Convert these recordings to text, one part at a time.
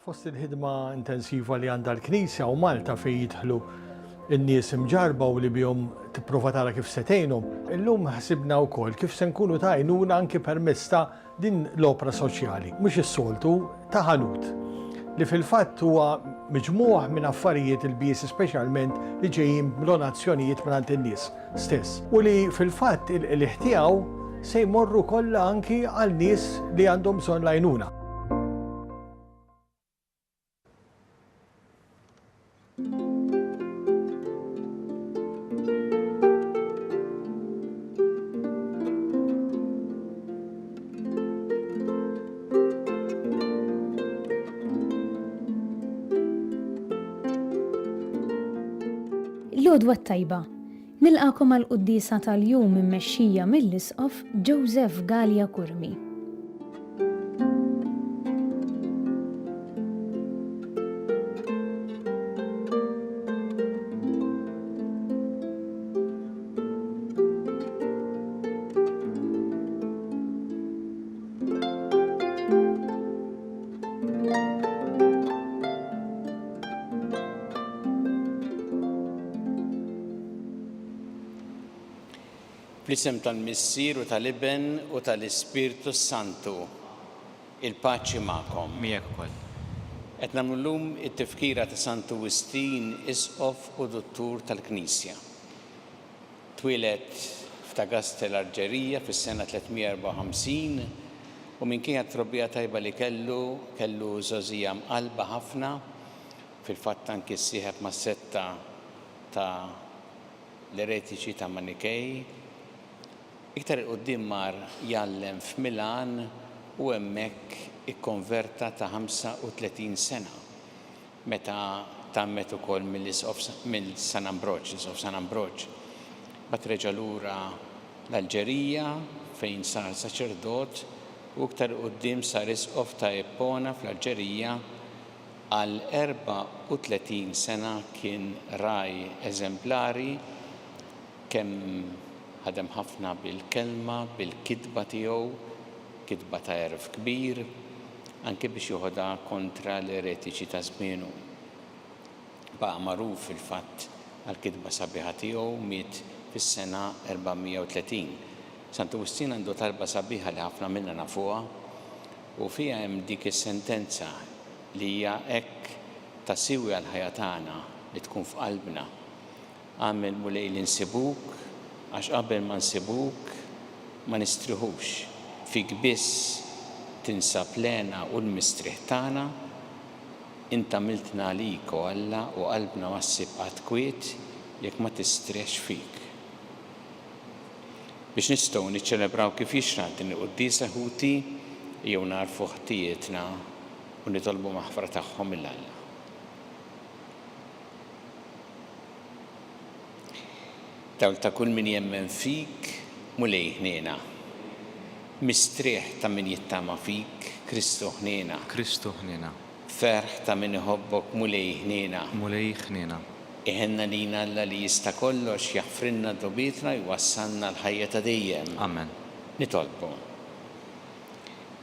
Fost il-ħidma intensiva li għandha l-Knisja u Malta fejn jidħlu n-nies imġarba u li bihom tipprova tara kif se tgħinhom, illum ħsibna wkoll kif se nkunu ta' għajnuna anki permezz ta' din l-opra soċjali, mhux is-soltu ta' ħanut, li fil-fatt huwa miġmugħ minn affarijiet ilbies speċjalment li ġejjin b'donazzjonijiet mingħand in-nies stess u li fil-fatt il-qligħ tiegħu se jmorru kollha anki għal nies li għandhom bżonn l-għajnuna. L-għodwa t-tajba. Nilqagħkom għall-quddiesa tal-jum immexxija mill-Isqof Joseph Galea Curmi. Fl-isem tal-Missier u tal-Iben u tal-Ispirtu s-Santu, il-paċi magħkom. Miegħek ukoll. Qed nagħmlu llum it-tifkira ta' Santu Wistin, Isqof u Duttur tal-Knisja. Twieled f'Tagaste l-Alġerija fis-sena 354 u minkejja t-trobbija tajba li kellu, kellu żgħożija mqallba ħafna, fil-fatt anki ssieħeb mas-setta ta' l-eretiċi ta' Manikej. Iktar 'il quddiem mar jgħallem f'Milan u hemmhekk ikkonverta ta' 35 sena, meta tgħammed ukoll mill-Isqof mill San Ambroġ, l-Isqof San Ambroġ. Mbagħad reġa' lura l-Alġerija fejn sar saċerdot u iktar 'il quddiem sar Isqof ta' Ippona fl-Alġerija Għal 34 sena kien ragħaj eżemplari, kemm ħadem ħafna bil-kelma, bil-kitba tiegħu, kitba ta' għerf kbir, anke biex joħodha kontra l-eretiċi ta' żmienu. Baqa' magħruf fil-fatt għall-kitba sabiħa tiegħu, miet fis-sena 430. Santu Wistin għandu talba sabiħa li ħafna minna nafuha, U fiha hemm dik is-sentenza li hija hekk ta' siwi għall-ħajja tagħna li tkun f'qalbna, Agħmel, Mulej, li nsibuk, għax qabel ma nsibuk ma nistriħux. Fik biss tinsab l-hena u l-mistrieħ tagħna. Int għamiltna għalik, o Alla, u qalbna ma ssib qatt kwiet jekk ma tistrieħx fik. Biex nistgħu niċċelebraw kif jixraq din il-quddiesa, ħuti, ejjew nagħrfu ħtijietna u nitolbu maħfra tagħhom lil Alla. Dawl ta' kull min jemmen fik, Mulej ħniena. Mistrieħ ta' min jittama fik, Kristu ħniena. Kristu ħniena. Ferħ ta' min iħobbok Mulej ħniena. Mulej ħniena. Iħenn għalina Alla li jista' kollox, jaħfrilna dnubietna u jwassalna għall-ħajja ta' dejjem. Amen. Nitolbu.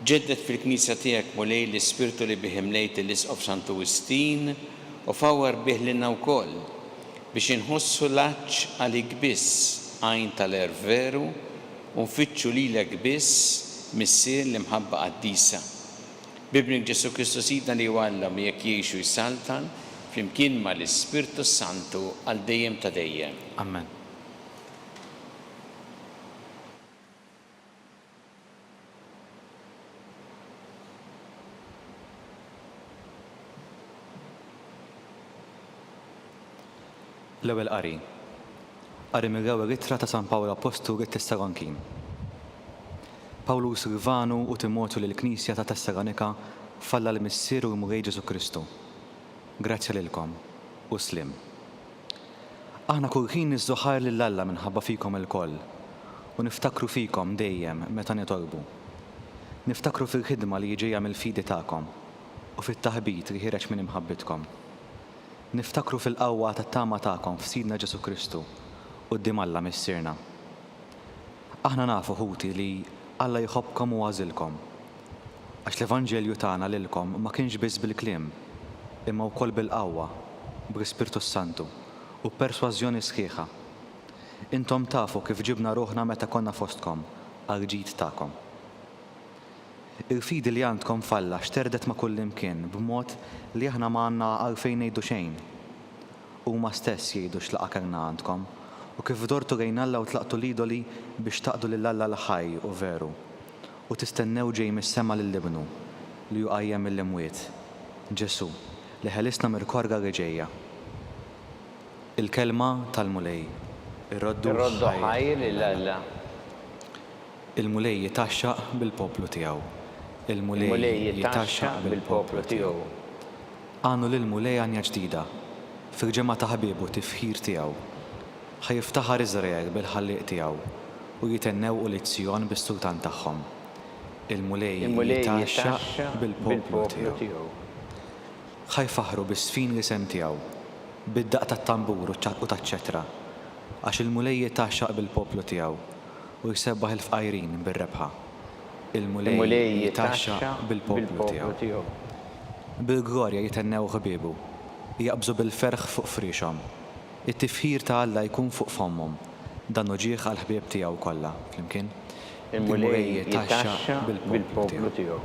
Ġedded fil-Knisja tiegħek, Mulej, l-Ispirtu li bih imlejt lill-Isqof Santu Wistin u fawwar bih lilna wkoll, biex inħossu l-għatx għalik biss, għajn tal-għerf veru, u nfittxu lilek biss, Missier l-imħabba qaddisa. B'Ibnek Ġesù Kristu Sidna li hu Alla miegħek jgħix u jsaltan, flimkien ma' l-Ispirtu s-Santu, għal dejjem ta' dejjem. Amen. L-Ewwel Qari. Qari mill-Ewwel Ittra ta' San Pawl Appostlu lit-Tessalonkin. Pawlu u Silvanu u Timotju lill-Knisja ta' Tessalonika f'Alla l-Missier u l-Mulej Ġesù Kristu. Grazzja lilkom, u sliem. Aħna kull ħin niżżu ħajr lil Alla minħabba fikom ilkoll, u niftakru fikom dejjem meta nitolbu. Niftakru fil-ħidma li ġejja mill-fidi tagħkom, u fit-taħbit li ħiereġ minn imħabbitkom. Niftakru fil-qawwa tat-tama tagħkom f'Sidna Ġesù Kristu quddiem Alla Missierna. Aħna nafu, ħuti, li Alla jħobbkom u għażilkom. Għax l-evanġelju tagħna lilkom ma kienx biss bil-kliem, imma wkoll bil-qawwa, bl-Ispirtu s-Santu, u b'persważjoni sħiħa. Intom tafu kif ġibna ruħna meta konna fostkom għall-ġid tagħkom. Il-fidi li għandkom f'Alla xterdet ma' kullimkien b'mod li aħna ma għandna għalfejn ngħidu xejn. Huma stess jgħidu x'laqgħa kellna għandkom, u kif dortu lejn Alla u tlaqtu l-idoli biex taqdu lil Alla l-ħaj u veru, u tistennew ġej mis-sema lil Ibnu, li hu qajjem mill-imwiet, Ġesù, li ħelisna mill-korga li ġejja. Il-Kelma tal-Mulej. Irroddu Irroddu ħajr ħajr lil lil Alla. Alla. Il-Mulej jitgħaxxaq bil-poplu tiegħu. Il-Mulej Il-Mulej jitgħaxxaq jitgħaxxaq bil-poplu bil-poplu tiegħu. tiegħu. Għannu lill-Mulej għanja ġdida, fil-ġemgħa ta' ħbiebu tifħir tiegħu. Ħa jiftaħar Iżrael bil-Ħallieq tiegħu, u jithennew ulied Sijon bis-Sultan tagħhom. Il-Mulej Il-Mulej jitgħaxxaq jitgħaxxaq bil-poplu bil-poplu tiegħu. tiegħu. Ħa jfaħħru biż-żfin l-isem tiegħu, bid-daqq tat-tambur u taċ-ċetra, għax il-Mulej jitgħaxxaq bil-poplu tiegħu, u jsebbaħ il-fqajrin bir-rebħa. Il-Mulej Il-Mulej jitgħaxxaq jitgħaxxaq bil-poplu bil-poplu tiegħu. tiegħu. Bil-glorja jithennew ħbiebu, jaqbżu bil-ferħ fuq friexhom. It-tifħir ta' Alla jkun fuq fommhom, dan hu ġieħ għall-ħbieb tiegħu kollha. Flimkien, Il-Mulej Il-Mulej jitgħaxxaq jitgħaxxaq bil-poplu bil-poplu tiegħu. tiegħu.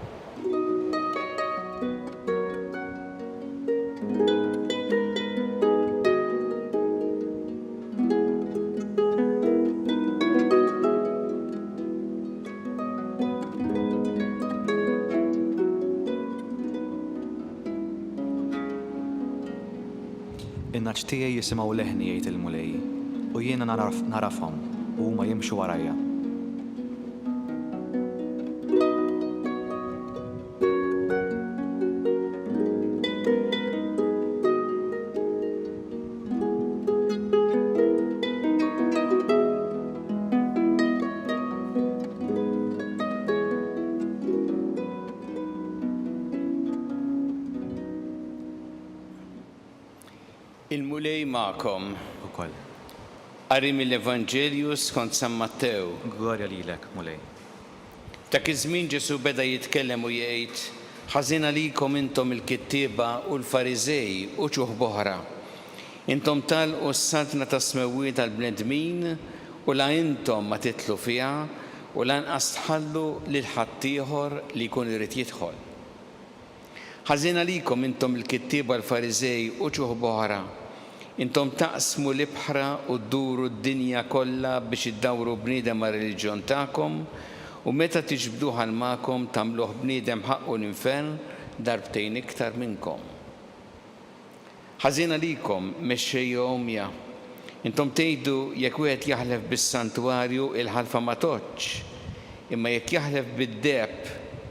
In-nagħaġ tiegħi jisimgħu leħni, jgħid il-Mulej, u jiena nagħrafhom, u huma jimxu warajja. Il-Mulej magħkom. Ukoll. Qari mill-Evanġelju skont San Mattew. Glorja lilek, Mulej. Dak iż-żmien Ġesù beda jitkellem u jgħid, Ħażin għalikom intom il-kittieba u l-Fariżej, uċuħ b'oħra! Intom tagħlqu s-saltna tas-smewwiet għall-bnedmin u la intom ma tidħlu fiha u lanqas tħallu lil ħaddieħor li jkun irid jidħol. Ħażin għalikom intom il-kittieba l-Fariżej uċuħ b'oħra! Intom taqsmu l-ibħra u dduru d-dinja kollha biex iddawru bniedem għar-reliġjon tagħkom u meta tiġbduh għal magħkom tagħmluh bniedem ħaqqu l-infern darbtejn iktar minnkom. Ħażin għalikom, mexxejja għomja! Intom tgħidu, 'Jekk wieħed jaħlef bis-santwarju, il-ħalfa ma tgħoddx, imma jekk jaħlef bid-deheb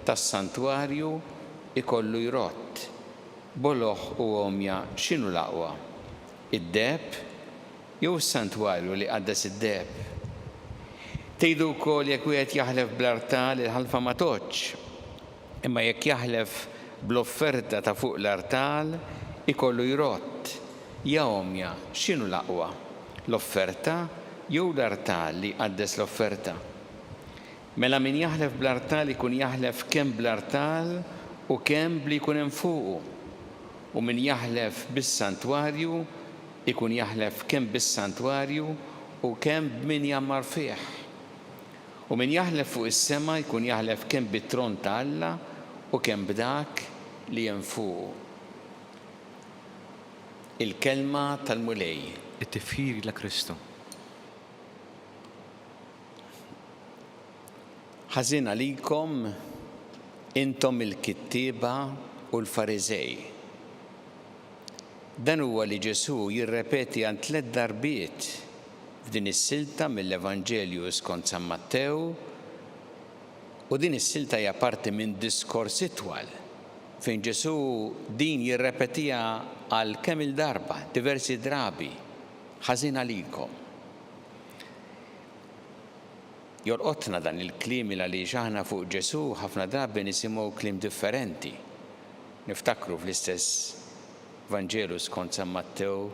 tas-santwarju, ikollu jrodd. Boloh u għomja, x'inhu l-aqwa? Id-deheb jew is-santwarju li jqaddes id-deheb? Tgħidu wkoll, 'Jekk wieħed jaħlef bl-artal, il-ħalfa ma tgħoddx, Imma jekk jaħlef bl-offerta ta' fuq l-artal, ikollu jrodd. Ja għomja, x'inhu l-aqwa, l-offerta jew l-artal li jqaddes l-offerta? Mela min jaħlef bl-artal ikun jaħlef kemm bl-artal u kemm b'li jkun hemm fuqu. U min jaħlef bis-santwarju ikun jaħlef kemm bis-santwarju u kemm b'min jgħammar fih. U min jaħlef fuq is-sema jkun jaħlef kemm bit-tron ta' Alla u kemm b'dak li hemm fuqu. Il-Kelma tal-Mulej. It-tifħir lilek Kristu. Ħażin għalikom, intom il-kittieba u l-Fariżej! Dan huwa li Ġesù jirrepeti għal tlett darbiet f'din is-silta mill-Evanġelju skont San Mattew, u din is-silta hija parti minn diskors itwal fejn Ġesù din jirrepetiha għal kemm-il darba, diversi drabi, Ħażin għalikom. Jolqotna dan il-kliem il għaliex aħna fuq Ġesù ħafna drabi nisimgħu kliem differenti. Niftakru fl-istess Vanġelu skont San Mattew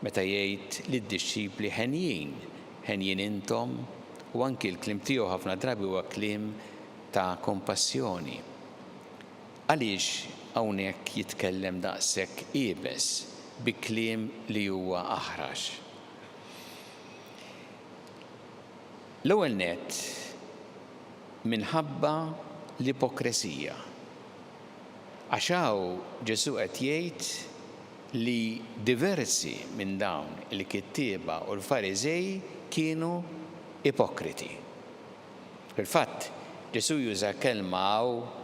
meta jgħid lid-dixxipli henjin, henjin intom u anki l-kliem tiegħu ħafna drabi huwa kliem ta' kompassjoni. Għaliex hawnhekk jitkellem daqshekk iebes bi kliem li huwa aħrax? L-ewwel nett minħabba l-ipokresija. Għax hawn Ġesù qed jgħid li diversi minn dawn il-kittieba u l-Fariżej kienu ipokriti. Fil-fatt, Ġesù juża kelma hawn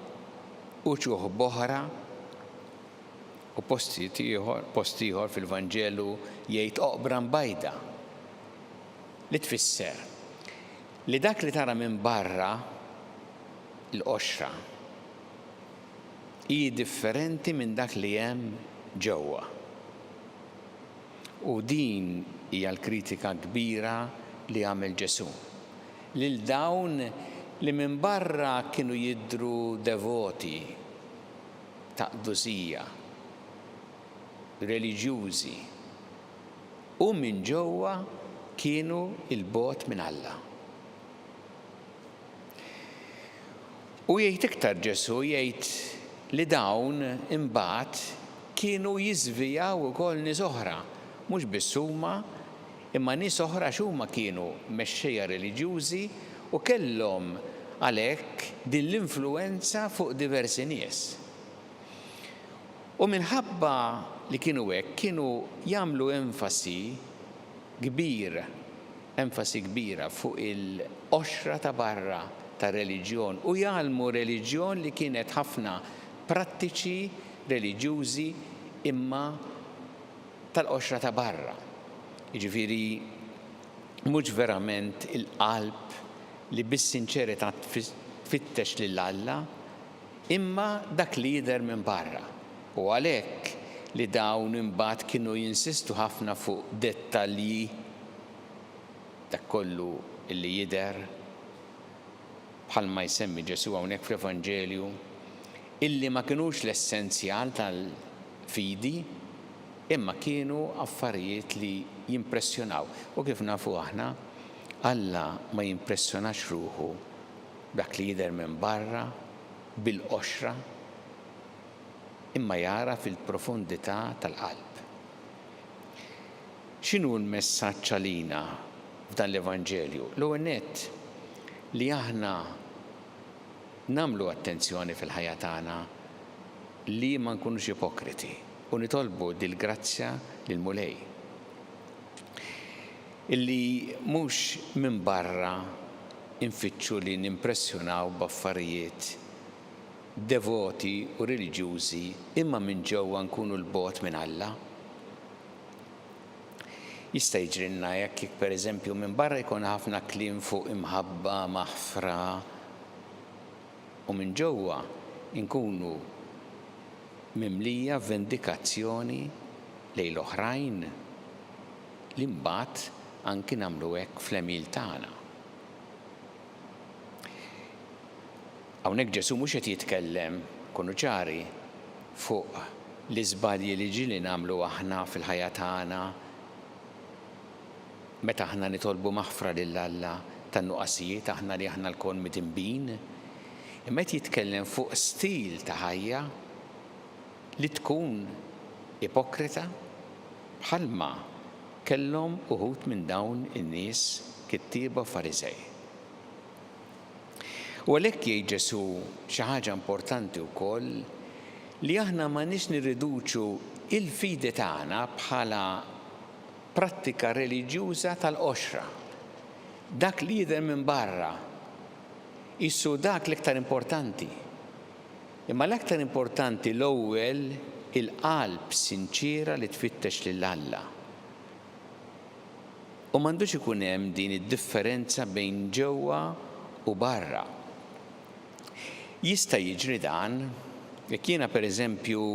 uċuħ b'oħra u postijiet ieħor, post ieħor fil-Vanġelu jgħid oqbra mbajda, li tfisser li dak li tara minn barra, il-qoxra, hi differenti minn dak li hemm ġewwa. U din hija l-kritika kbira li għamel Ġesù lil dawn li minn barra kienu jidhru devoti ta' qdusija, reliġjużi, u minn ġewwa kienu 'l bogħod minn Alla. U jgħid iktar Ġesù, jgħid li dawn imbagħad kienu jiżvijaw ukoll nies oħra, mhux biss huma, imma nies oħra għax huma kienu mexxejja reliġjużi u kellhom għalhekk din l-influwenza fuq diversi nies. U minħabba li kienu hekk kienu jagħmlu enfasi kbir enfasi kbira fuq il-qoxra ta' barra tar-reliġjon u jgħallmu reliġjon li kienet ħafna prattiċi reliġjużi imma tal-qoxra ta' barra. Jiġifieri mhux verament il-qalb li bis-sinċerità tfittex lil Alla imma dak li jidher minn barra. U għalhekk li dawn imbagħad kienu jinsistu ħafna fuq dettalji, dak kollu li jidher, bħalma jsemmi Ġesù hawnhekk fl-Evanġelju, illi ma kinux l-essenzjal tal-fidi, imma kienu affarijiet li jimpressjonaw. U kif nafu aħna, Alla ma jimpressjonax ruħu b'dak li jidher minn barra, bil-qoxra, imma jara fil-profondità tal-qalb. X'inhu l-messaġġ għalina f'dan l-Evanġelju? L-ewwel nett, li aħna nagħmlu attenzjoni fil-ħajja tagħna li ma nkunux ipokriti u nitolbu dil-grazzja lill-Mulej. Illi mhux minn barra nfittxu li nimpressjonaw b'affarijiet devoti u reliġjużi imma minn ġewwa nkunu 'l bogħod minn Alla. Jista' jiġrilna hekk jekk pereżempju minn barra jkollna ħafna kliem fuq imħabba, maħfra, u minn ġewwa nkunu mimlija vendikazzjoni lejn l-oħrajn li mbagħad anki nagħmlu hekk fl-għemil tagħna. Hawnhekk Ġesù mhux qed jitkellem, nkunu ċari, fuq l-iżbalji li ġieli nagħmlu aħna fil-ħajja tagħna meta aħna nitolbu maħfra lil Alla tan-nuqqasijiet aħna li aħna lkoll midinbin, imma qed jitkellem fuq stil ta' ħajja li tkun ipokrita bħalma kellhom uħud minn dawn in-nies kittieba u Fariżej. U għalhekk jgħid Ġesù xi ħaġa importanti wkoll li aħna m'għandniex nirriduċu il-fidi tagħna bħala prattika reliġjuża tal-qoxra. Dak li jidher minn barra qisu dak l-iktar importanti. Imma l-aktar importanti l-ewwel il-qalb sinċiera li tfittex lil Alla. U m'għandux ikun hemm din id-differenza bejn ġewwa u barra. Jista' jiġri dan jekk jiena pereżempju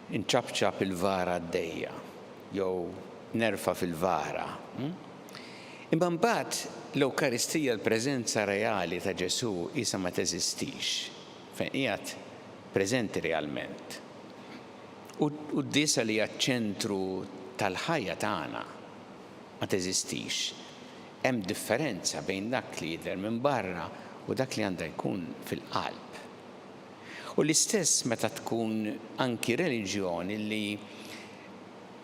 nċapċap il-vara għaddejja jew nerfa' fil-vara. Imma mbagħad l-Ewkaristija, l-preżenza reali ta' Ġesù qisha ma teżistix, fejn qiegħed preżenti realment. U quddiesa li hija ċ-ċentru tal-ħajja tagħna ma teżistix. Hemm differenza bejn dak li jidher minn barra u dak li għandha jkun fil-qalb. U l-istess meta tkun anki reliġjon li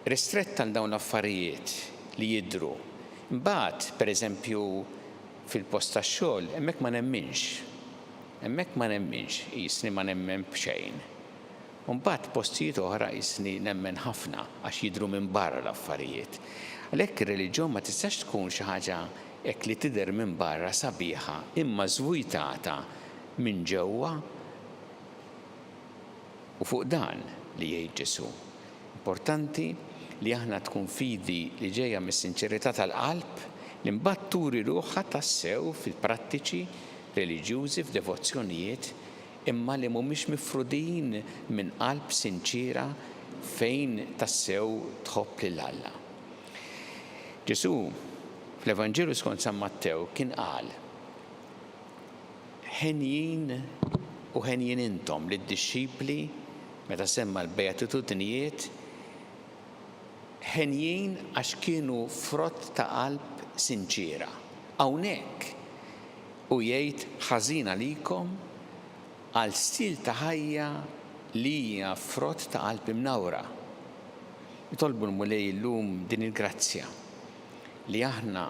ristretta għal dawn l-affarijiet li jidhru. Imbagħad, per eżempju, fil-post tax-xogħol, hemmhekk ma nemminx. Hemmhekk ma nemminx, qisni ma nemmen b'xejn. U mbagħad postijiet oħra qisni nemmen ħafna għax jidhru minn barra l-affarijiet. Għalhekk ir-reliġjon ma tistax tkun xi ħaġa hekk li tidher minn barra sabiħa imma żvujtata minn ġewwa u fuq dan li jgħid Ġesù. Importanti li aħna tkun fidi li ġejja mis-sinċerità tal-qalb li mbagħad turi ruħha tassew fil-prattiċi reliġjużi, f'devozzjonijiet, imma li mhumiex mifrudin minn qalb sinċiera fejn tassew tħobb lil Alla. Ġesù, fl-Evanġelju skont San Mattew, kien qal, Henjin u henjin intom lid-dixxipli, meta semma l-Beatitudnijiet, henjin għax kienu frott ta' qalb sinċiera. Hawnhekk hu jgħid ħażin għalikom għal stil ta' ħajja li hija frott ta' qalb imnawra. Nitolbu l-Mulej illum din il-grazzja li aħna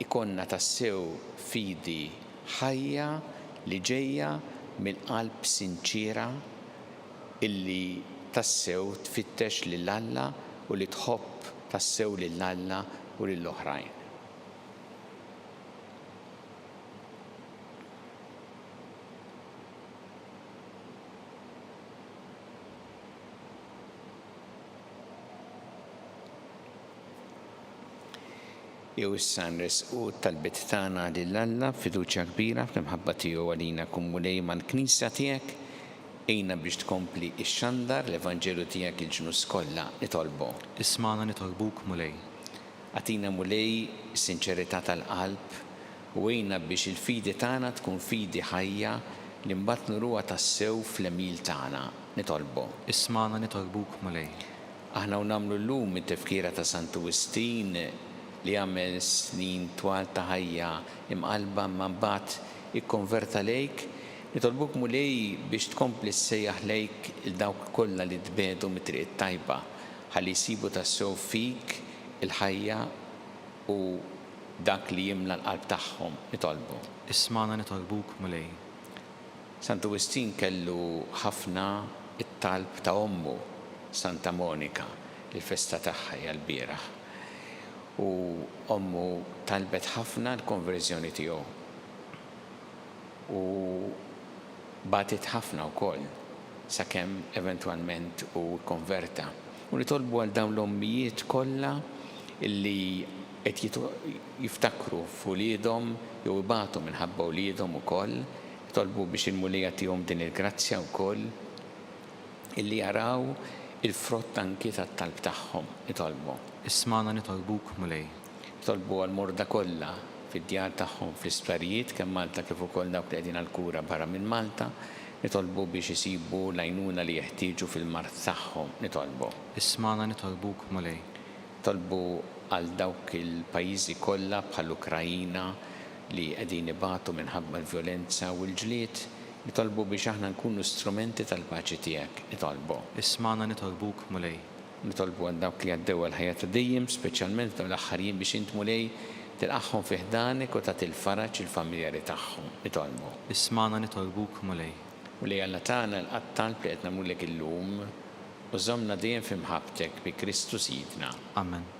ikollna tassew fidi ħajja li ġejja mill-qalb sinċiera illi tassew tfittex lil Alla u li tħobb tassew lil Alla u lill-oħrajn. Jew issa nressqu t-talbiet tagħna lil Alla b'fiduċja kbira fl-imħabba tiegħu għalina. Kun Mulej mal-Knisja tiegħek, għinna biex tkompli xxandar l-Evanġelju tiegħek il-ġnus kollha. Nitolbu. Ismagħna nitolbuk, Mulej. Agħtina Mulej is-sinċerità tal-qalb u għinna biex il-fidi tagħna tkun fidi ħajja li mbagħad nuruha tassew fl-għemil tagħna. Nitolbu. Ismagħna nitolbuk Mulej. Aħna u nagħmlu llum it-tifkira ta' Santu Wistin li għamel snin twal ta' ħajja imqallba imma mbagħad ikkonverta lejk, nitolbuk Mulej biex tkompli ssejjaħ lejk 'il dawk kollha li tbiegħdu mit-triq it-tajba ħalli jsibu tassew fik il-ħajja u dak li jimla l-qalb tagħhom. Nitolbu. Ismagħna nitolbuk, Mulej. Santu Wistin kellu ħafna t-talb ta' ommu, Santa Monika, li l-festa tagħha hija lbieraħ. U ommu talbet ħafna l-konverżjoni tiegħu. U bagħtiet ħafna wkoll sakemm eventwalment hu kkonverta. U nitolbu għal dawn l-ommijiet kollha li qed jiftakru f'uliedhom jew ibatu minħabba uliedhom ukoll. Nitolbu biex il-Mulej jagħtihom din il-grazzja wkoll illi jaraw il-frott anki tat-talb tagħhom. Nitolbu. Ismagħna nitolbuk, Mulej. Nitolbu għall-morda kollha fid-djar tagħhom, fl-isptarijiet, kemm Malta kif ukoll dawk li qegħdin għall-kura barra minn Malta. Nitolbu biex isibu l-għajnuna li jeħtieġu fil-mard tagħhom. Nitolbu. Ismagħna nitolbuk, Mulej. Nitolbu għal dawk il-pajjiżi kollha bħall-Ukraina li qegħdin ibatu minħabba l-vjolenza u l-ġlied. Nitolbu biex aħna nkunu strumenti tal-paċi tiegħek. Nitolbu. Ismagħna nitolbuk, Mulej. Nitolbu għal dawk li għaddew għall-ħajja ta' dejjem, speċjalment f'dawn l-aħħar jiem biex int Mulej tilqagħhom fi ħdanek u tagħti l-faraġ lill-familjari tagħhom. Nitolbu. Ismagħna nitolbuk Mulej. Mulej Alla tagħna ilqa' t-talb li qed nagħmlulek illum u żommna dejjem fi mħabbtek bi Kristu Sidna. Amen.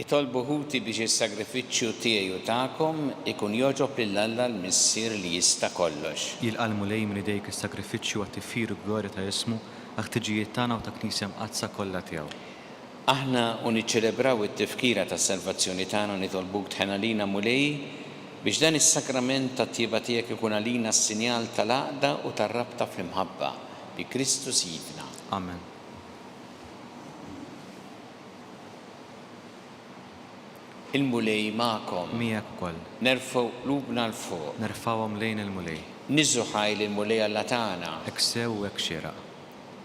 Itolbu ħuti biex is-sagrifiċċju tiegħi u tagħkom ikun jogħġob lil Alla l-Missier li jista' kollox. Jilqa' l-Mulej minn idejk is-sagrifiċċju għat-tifħir u glorja ta' ismu, għall-ħtiġijiet tagħna u tal-Knisja Mqaddsa kollha tiegħu. Aħna u niċċelebraw it-tifkira tas-salvazzjoni tagħna nitolbuk tħenn għalina Mulej biex dan is-sagrament tat-tjieba tiegħek ikun għalina s-sinjal tal-għaqda u tar-rabta fl-imħabba bi Kristu Sidna. Amen. Il-Mulej magħkom. Miegħek ukoll. Nerfgħu qlubna 'l fuq. Nerfgħuhom lejn il-Mulej. Niżżu ħajr lill-Mulej Alla tagħna. Hekk sew u hekk xieraq.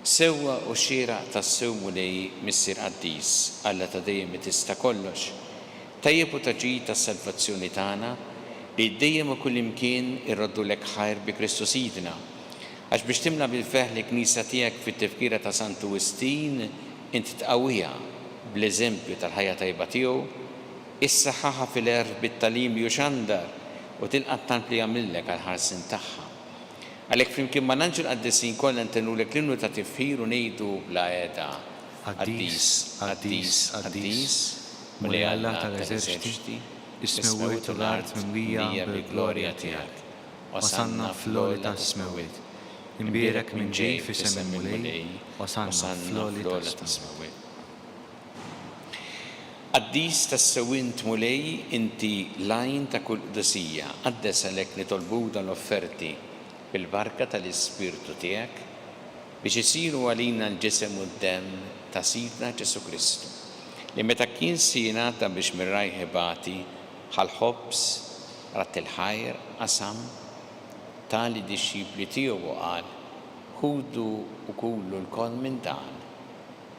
Sewwa u xieraq tassew Mulej, Missier qaddis, Alla ta' dejjem li tista' kollox, tajjeb u ta' ġid għas-salvazzjoni tagħna, li dejjem u kullimkien irroddulek ħajr bi Kristu Sidna. Għax biex timla bil-ferħ lill-Knisja tiegħek fit-tifkira ta' Santu Wistin, Int tqawwiha bl-eżempju tal-ħajja tajba tiegħu, issaħħaħha fil-għerf bit-tagħlim li hu xandar, u tilqa' t-talb li jagħmillek għall-ħarsien tagħha. Għalhekk flimkien mal-anġli l-qaddisin kollha ntennulek l-innu ta' tifħir u ngħidu bla heda, Qaddis, qaddis, qaddis, Mulej Alla tal-eżerċti, is-smewwiet u l-art mimlija bil-glorja tiegħek. Osanna fl-għoli tas-smewwiet. Imbierek min ġej f'isem il-Mulej, Osanna fl-għoli tas-smewwiet. Qaddis tassew int Mulej, inti l-għajn ta' kull qdusija, qaddes għalhekk nitolbuk dawn l-offerti bil-barka tal-Ispirtu tiegħek, biex isiru għalina l-ġisem u d-demm ta' Sidna Ġesù Kristu, li meta kien se jingħata biex mir-rajh ibati, ħa l-ħobż, radd il-ħajr, qasam, ta lid-dixxipli tiegħu u qal, Ħudu u kulu lkoll minn dan,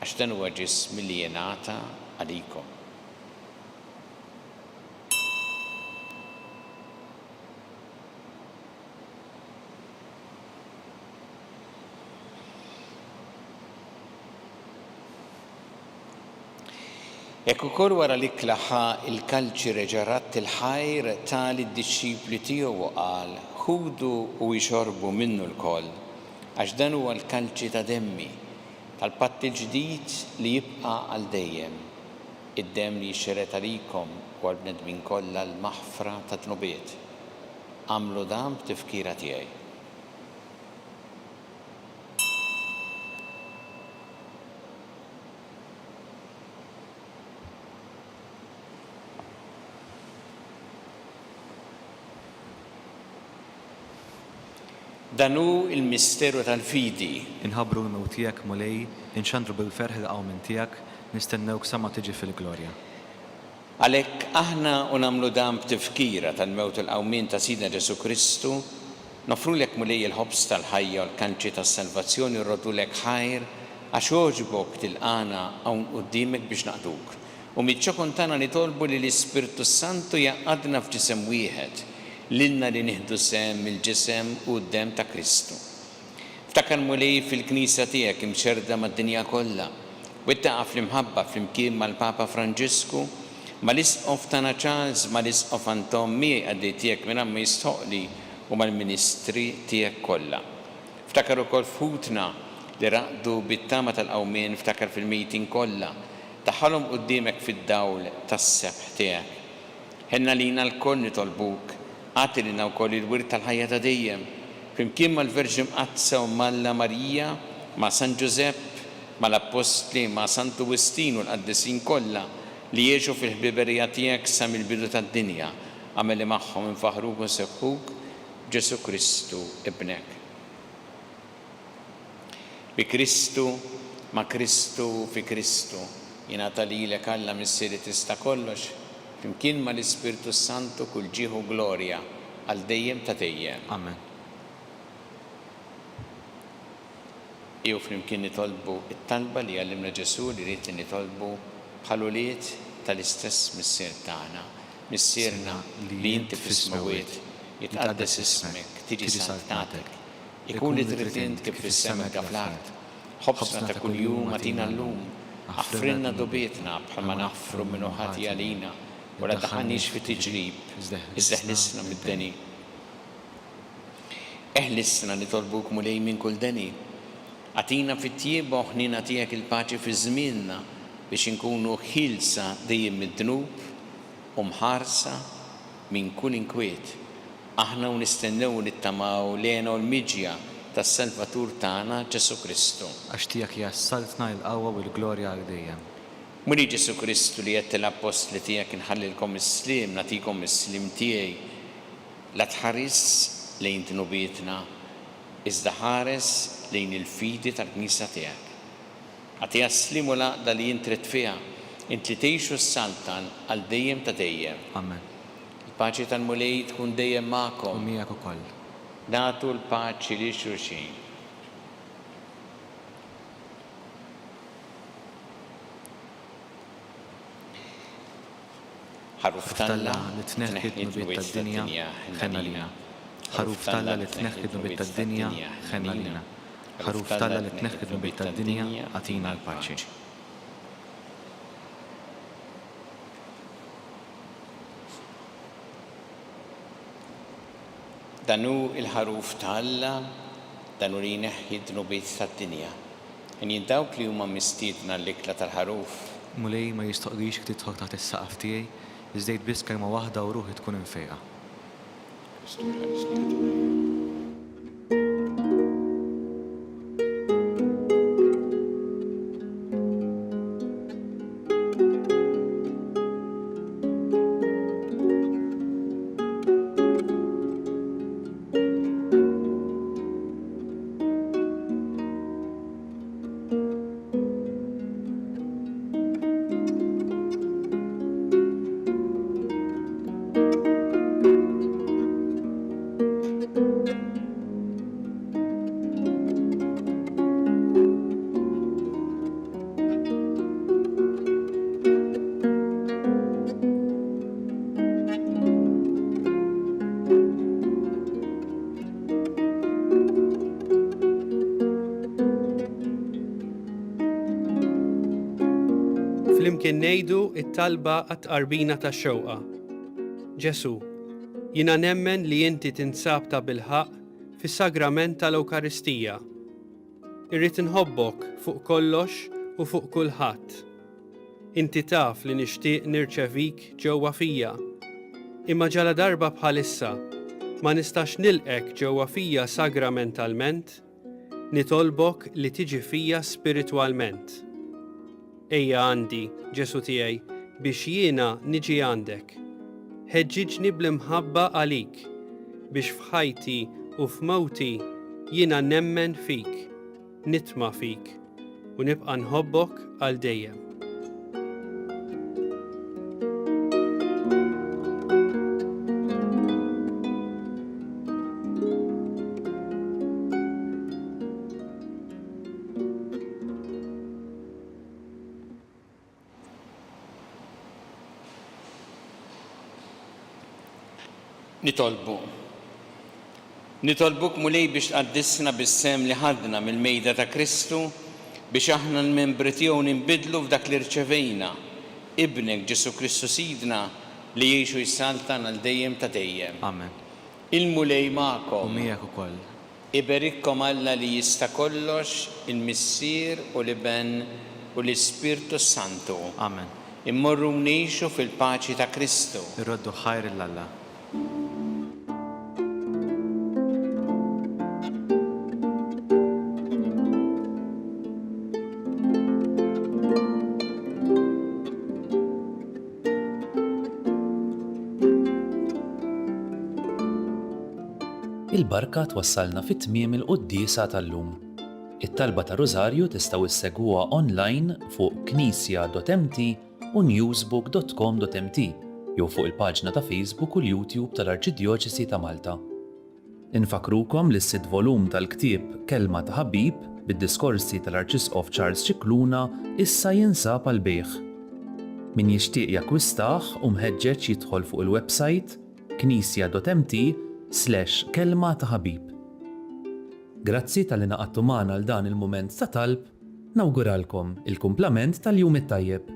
għax dan huwa ġismi li jingħata għalikom. Hekk ukoll wara l-ikla ħa l-kalċi reġa' radd il-ħajr ta lid-dixxipli tiegħu u qal, Ħudu u ixorbu minnu lkoll, għax dan huwa l-kalċi ta' demmi, tal-patt il-ġdid li jibqa' għal dejjem, id-demm li jixxered għalikom u għall-bnedmin kollha għall-maħfra tad-dnubiet. Agħmlu dan b'tifkira tiegħi. Dan hu l-misteru tal-fidi. Inħabbru l-mewt tiegħek, Mulej, inxandru bil-ferħ il-qawmien tiegħek, nistennewk sa ma tiġi fil-glorja. Għalhekk, aħna u nagħmlu dan b'tifkira tal-mewt u l-qawmien ta' Sidna Ġesù Kristu, noffrulek Mulej il-ħobż tal-ħajja u l-kanċi tas-salvazzjoni u rroddulek ħajr għax għoġbok tilqagħna hawn quddiemek biex naqduk. U miċ-ċokon tagħna nitolbu li l-Ispirtu s-Santu jgħaqqadna f'ġisem wieħed, lilna li nieħdu sehem mill-ġisem u d-demm ta' Kristu. Ftakar Mulej fil-Knisja tiegħek imxerrda mad-dinja kollha, wettaqha fl-imħabba flimkien mal-Papa Franġisku, mal-Isqof tagħna Charles, mal-Isqof Anton miegħi qaddej tiegħek mingħajr ma jistħoqqli u mal-ministri tiegħek kollha. Ftakar ukoll f'ħutna li raqdu bit-tama tal-qawmien, ftakar fil-mejtin kollha, daħħalhom quddiemek fid-dawl tas-sebħ tiegħek. Ħenn għalina lkoll nitolbuk, agħti lilna wkoll il-wirt tal-ħajja ta' dejjem, flimkien mal-Verġni Mqaddsa Omm Alla Marija, ma' San Ġużepp, mal-Appostli, ma' Santu Wistin u l-qaddisin kollha li għexu fil-ħbiberija tiegħek sa mill-bidu tad-dinja, agħmel li magħhom infaħħruk u nsebbħuk b'Ġesù Kristu Ibnek. Bi Kristu, ma' Kristu u fi Kristu, jingħata lilek Alla Missier li tista' kollox, flimkien mal-Ispirtu s-Santu kull ġieħ u glorja għal dejjem ta' dejjem. Amen. Ejjew flimkien nitolbu t-talba li għallimna Ġesù li ried li nitolbu bħal ulied tal-istess Missier tagħna. Missierna li inti fis-smewwiet, jitqaddes ismek, tiġi saltnatek. Ikun li trid int kif fis-sema hekk fl-art. Ħobżna ta' kuljum agħtina llum. Aħfrilna dnubietna bħalma naħfru min hu ħati għalina, u la ddaħħalniex fi tiġrib, iżda eħlisna mid-deni. Eħlisna, nitolbuk, Mulej, minn kull deni. Agħtina fit-tjieba u ħniena tiegħek il-paċi fi żmienna. biex inkunu ħielsa dejjem mid-dnub u mħarsa minn kull inkwiet, aħna u nistennew u nittamaw l-hena u l-miġja tas-Salvatur tagħna Ġesù Kristu. Għax tiegħek hija s-saltna, il-qawwa u l-glorja għal dejjem. Mulej Ġesù Kristu li għedt lill-Appostli tiegħek inħallilkom is-sliem, nagħtikom is-sliem tiegħi, la tħarisx lejn dnubietna, iżda ħares lejn il-fidi tal-Knisja tiegħek. Agħtiha s-sliem u l-għaqda li int ridt fiha, int li tgħix u ssaltan għal dejjem ta' dejjem. Amen. Il-paċi tal-Mulej tkun dejjem magħkom. U miegħek ukoll. Nagħtu l-paċi lil xulxin. Ħaruf t'Alla li tneħħi d-dnubiet tad-dinja, ħenn għalina. Ħaruf t'Alla li tneħħi d-dnubiet tad-dinja, ħenn għalina. Ħaruf t'Alla li tneħħi d-dnubiet tad-dinja, agħtina l-paċi. Dan hu l-Ħaruf ta' Alla, dan hu li jneħħi d-dnubiet tad-dinja. Henjin dawk li huma mistiedna għall-ikla tal-Ħaruf. Mulej, ma jistħoqqlix li tidħol taħt is-saqaf tiegħi, iżda għid biss kelma waħda u ruħi tkun imfejqa. Kristu jħarisni għal dejjem. Flimkien ngħidu it-talba għat-tqarbina tax-xewqa. Ġesu, jiena nemmen li inti tinsab ta' bilħaqq fis-sagrament tal-Ewkaristija. Irrid inħobbok fuq kollox u fuq kulħadd. Inti taf li nixtieq nirċevik ġewwa fija. Imma ġaladarba bħalissa ma nistax nilqgħek ġewwa fija sagramentalment, nitolbok li tiġi fija spiritwalment. Ejja għandi, Ġesù tiegħi, biex jiena niġi għandek. Ħeġġiġni bl-imħabba għalik, biex f'ħajti u f'mewti jiena nemmen fik, nitma' fik, u nibqa' nħobbok għal dejjem. Nitolbu. Nitolbuk Mulej biex tqaddisna bis-sehem li ħadna mill-mejda ta' Kristu biex aħna l-membri tiegħu ninbidlu f'dak li rċevejna, Ibnek Ġesù Kristu Sidna li jgħix u jsaltan għal dejjem ta' dejjem. Amen. Il-Mulej magħkom. U miegħek ukoll. Iberikkom Alla li jista' kollox, il-Missier u l-Iben u l-Ispirtu s-Santu. Amen. Immorru u ngħixu fil-paċi ta' Kristu. Irroddu ħajr 'il Alla. Il-barka twassalna fi tmiem il-quddiesa tal-lum. It-talba tar-Rużarju tistgħu issegwuha online fuq knisja.mt u newsbook.com.mt jew fuq il-paġna ta' Facebook u l-YouTube tal-Arċidjoċesi ta' Malta. Infakkrukom li s-sitt volum tal-ktieb Kelma ta' Ħabib bid-diskorsi tal-Arċisqof Charles Scicluna issa jinsab għall-bejgħ. Min jixtieq jakkwistah hu mħeġġeġ jidħol fuq il-websajt knisja.mt slash kelma ta' ħabib. Grazzi talli ngħaqadtu magħna għal dan il-mument ta' talb, nawguralkom il-kumplament tal-jum it-tajjeb.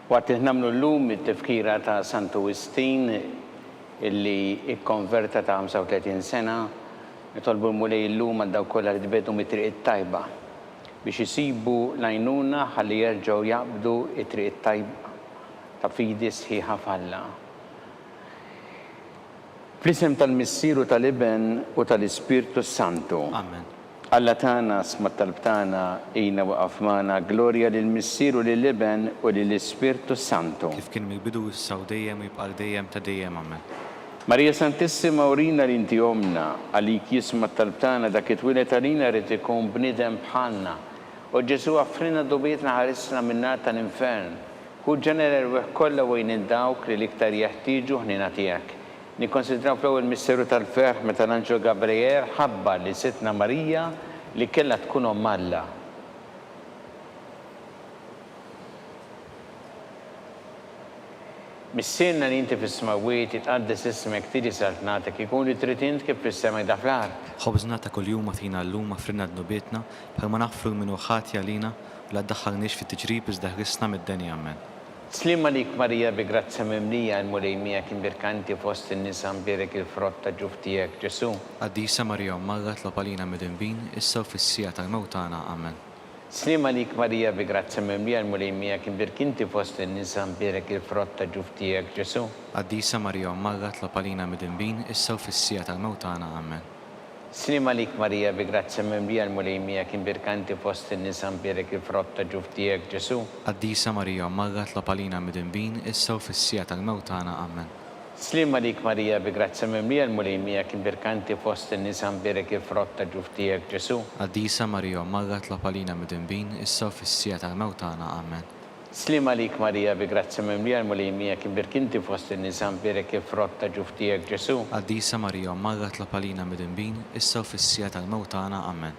Waqt li nagħmlu llum it-tifkira ta' Santu Wistin illi ikkonverta ta' 35 sena, nitolbu l-Mulej illum għal dawk kollha li tbiegħdu mit-triq it-tajba biex isibu l-għajnuna ħalli jerġgħu jaqbdu t-triq it-tajba ta' fidi sħiħa f'Alla. Fl-isem tal-Missier u tal-Iben u tal-Ispirtu s-Santu. Amen. Alla tagħna, sma' t-talb tagħna, għinna u iqaf magħna, glorja lill-Missier u lill-Iben u lill-Ispirtu s-Santu. Kif kien mill-bidu, issa u dejjem u jibqa' għal dejjem ta' dejjem. Amen. Marija Santissima urina li inti Ommna, għalik jisma' t-talb tagħna dak li twieled għalina ried ikun bniedem bħalna. O Ġesù aħfrilna dnubietna ħarisna min-nar tal-infern. Ħu ġenna l-erwieħ kollha u għin lil dawk li l-iktar jeħtieġu ħniena tiegħek. Nikkonsidraw fl-ewwel misteru tal-ferħ meta l-anġlu Gabriel ħabbar lil Sidtna Marija li kellha tkun Omm Alla. Missierna li inti fis-smewwiet, jitqaddes ismek, tiġi saltnatek, ikun li trid int kif fis-sema hekk fl-art. Ħobżna ta' kuljum agħtina llum, aghfrilna dnubietna, bħalma naghfru 'l min hu ħati għalina, u la ddaħħalniex fit-tiġrib iżda ħlisna mid-deni. Ammen. Sliem għalik Marija bi grazzja mimlija il-Mulej miegħek imbierka inti fost in-nisa mbierek il-frott ta' ġuf tiegħek Ġesù. Qaddisa Marija Omm Alla tlob għalina midinbin issa u fis-siegħa tal-mewt tagħna. Amen. Sliem għalik Marija bi grazzja mimlija il-Mulej miegħek imbierk inti fost in-nisa mbierek il-frott ta' ġuf tiegħek Ġesù. Qaddisa Marija Omm Alla tlob għalina midinbin issa u fis-siegħa tal-mewt tagħna. Amen. Sliem għalik Marija bi grazzja mimlija l-Mulej miegħek imbierka inti fost in-nisa mbierek il-frott ta' ġuf tiegħek Ġesù. Qaddisa Marija Omm Alla tlob għalina midinbin issa u fis-siegħa tal-mewt tagħna. Ammen. Sliem għalik Marija bi grazzja mimlija l-Mulej miegħek imbierka inti fost in-nisa mbierek il-frott ta' ġuf tiegħek Ġesù. Qaddisa Marija Omm Alla tlob għalina midinbin issa u fis-siegħa tal-mewt tagħna. Ammen. Sliem għalik Marija bi grazzja mimlija l-Mulej miegħek imbierk inti fost in-nisa mbierek il-frott ta' ġuf tiegħek Ġesù. Qaddisa Marija Omm Alla tlob għalina midinbin issa u fis-siegħa tal-mewt tagħna. Ammen.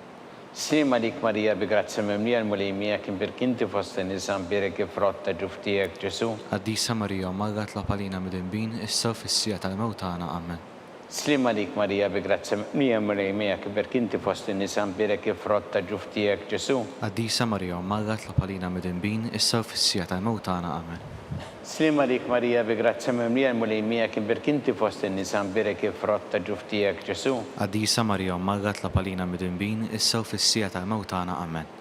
Sliem għalik Marija bi grazzja mimlija l-Mulej miegħek imbierk inti fost in-nisa mbierek il-frott ta' ġuf tiegħek Ġesù. Qaddisa Marija Omm Alla tlob għalina midinbin issa u fis-siegħa tal-mewt tagħna. Ammen. Sliem għalik Marija bi grazzja mimlija l-Mulej miegħek iberk inti fost in-nisa mbierek il-frott ta' ġuf tiegħek Ġesù. Qaddisa Marija Omm Alla tlob għalina midinbin issa u fis-siegħa tal-mewt tagħna. Amen. Sliem għalik Marija bi grazzja mimlija l-Mulej miegħek imbierk inti fost in-nisa mbierek il-frott ta' ġuf tiegħek Ġesù. Qaddisa Marija Omm Alla tlob għalina midinbin issa u fis-siegħa tal-mewt tagħna. Amen.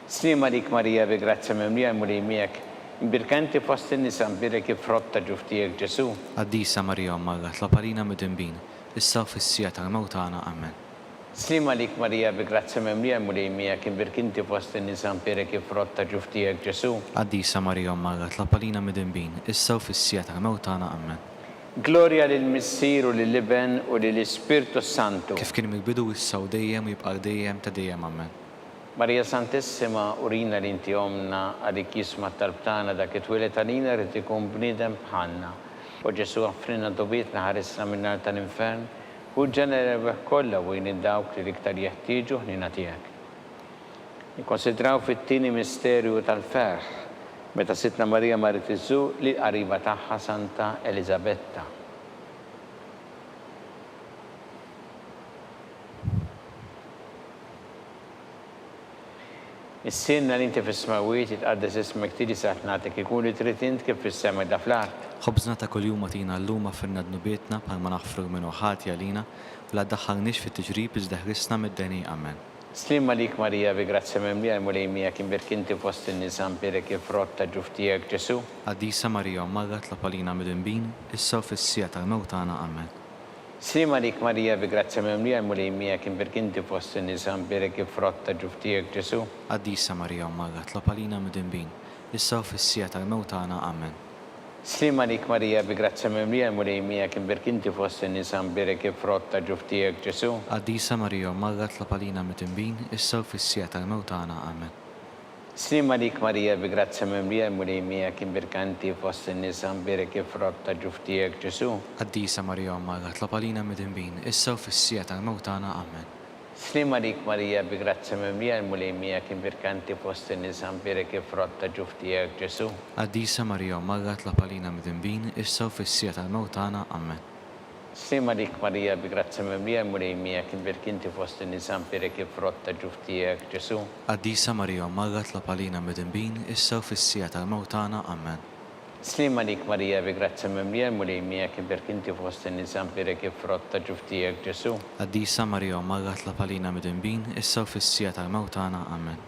Sliem għalik Marija bi grazzja mimlija l-Mulej miegħek, imbierka inti fost in-nisa mbierek il-frott ta' ġuf tiegħek Ġesù. Qaddisa Marija Omm Alla tlob għalina midinbin, issa u fis-siegħa tal-mewt tagħna. Ammen. Sliem għalik Marija bi grazzja mimlija l-Mulej miegħek, imbierk inti fost in-nisa mbierek il-frott ta' ġuf tiegħek Ġesù. Qaddisa Marija Omm Alla tlob għalina midinbin, issa u fis-siegħa tal-mewt tagħna. Ammen. Glorja lill-Missier u lill-Iben u lill-Ispirtu s-Santu. Kif kien mill-bidu issa u dejjem u jibqa' għal dejjem ta' dejjem. Ammen. Marija Santissima urina li inti Ommna għalik jisma' t-talb tagħna dak li twieled għalina ried ikun bniedem bħalna. O Ġesù aħfrilna dnubietna ħarisna min-nar tal-infern, ħu ġenna l-erwieħ kollha u għin lil dawk li l-iktar jeħtieġu ħniena tiegħek. Nikkonsidraw fit-tieni misterju tal-ferħ, meta Sidtna Marija marret iżżur lill-qariba tagħha Santa Eliżabetta. Missierna li inti fis-smewwiet, jitqaddes ismek, tiġi saltnatek, ikun li trid int kif fis-sema hekk fl-art. Ħobżna ta' kuljum agħtina llum aghfirna dnubietna bħalma naghfru 'l min hu ħati għalina, u la ddaħħalniex fit-tiġrib iżda ħlisna mid-deni. Amen. Sliem għalik Marija bi grazzja mimlija l-Mulej miegħek imbierk inti fost in-nisa mbierek il-frott ta' ġuf tiegħek Ġesù. Qaddisa Marija Omm Alla tlob għalina midinbin, issa u fis-siegħa tal-mewt tagħna. Amen. Sliem għalik Marija bi grazzja mimlija l-Mulej miegħek imbierk inti fost in-nisa mbierek il-frott ta' ġuf tiegħek Ġesù. Qaddisa Marija Omm Alla tlob għalina midinbin, issa u fis-siegħa tal-mewt tagħna. Amen. Sliem għalik Marija bi grazzja mimlija l-Mulej miegħek imbierk inti fost in-nisa mbierek il-frott ta' ġuf tiegħek Ġesù. Qaddisa Marija Omm Alla tlob għalina midinbin, issa u fis-siegħa tal-mewt tagħna. Amen. Sliem għalik Marija bi grazzja mimlija l-Mulej miegħek imbierka inti fost in-nisa mbierek il-frott ta' ġuf tiegħek Ġesù. Qaddisa Marija Omm Alla tlob għalina midinbin issa u fis-siegħa tal-mewt tagħna. Ammen. Sliem għalik Marija bi grazzja mimlija l-Mulej miegħek imbierka inti fost in-nisa mbierek il-frott ta' ġuf tiegħek Ġesù. Qaddisa Marija Omm Alla tlob għalina midinbin issa u fis-siegħa tal-mewt tagħna. Ammen. Sliem għalik Marija bi grazzja mimlija l-Mulej miegħek imbierk inti fost in-nisa mbierek il-frott ta' ġuf tiegħek Ġesù. Qaddisa Marija Omm Alla tlob għalina midinbin issa u fis-siegħa tal-mewt tagħna. Ammen. Sliem għalik Marija bi grazzja mimlija l-Mulej miegħek imbierk inti fost in-nisa mbierek il-frott ta' ġuf tiegħek Ġesù. Qaddisa Marija Omm Alla tlob għalina midinbin, issa u fis-siegħa tal-mewt tagħna. Amen.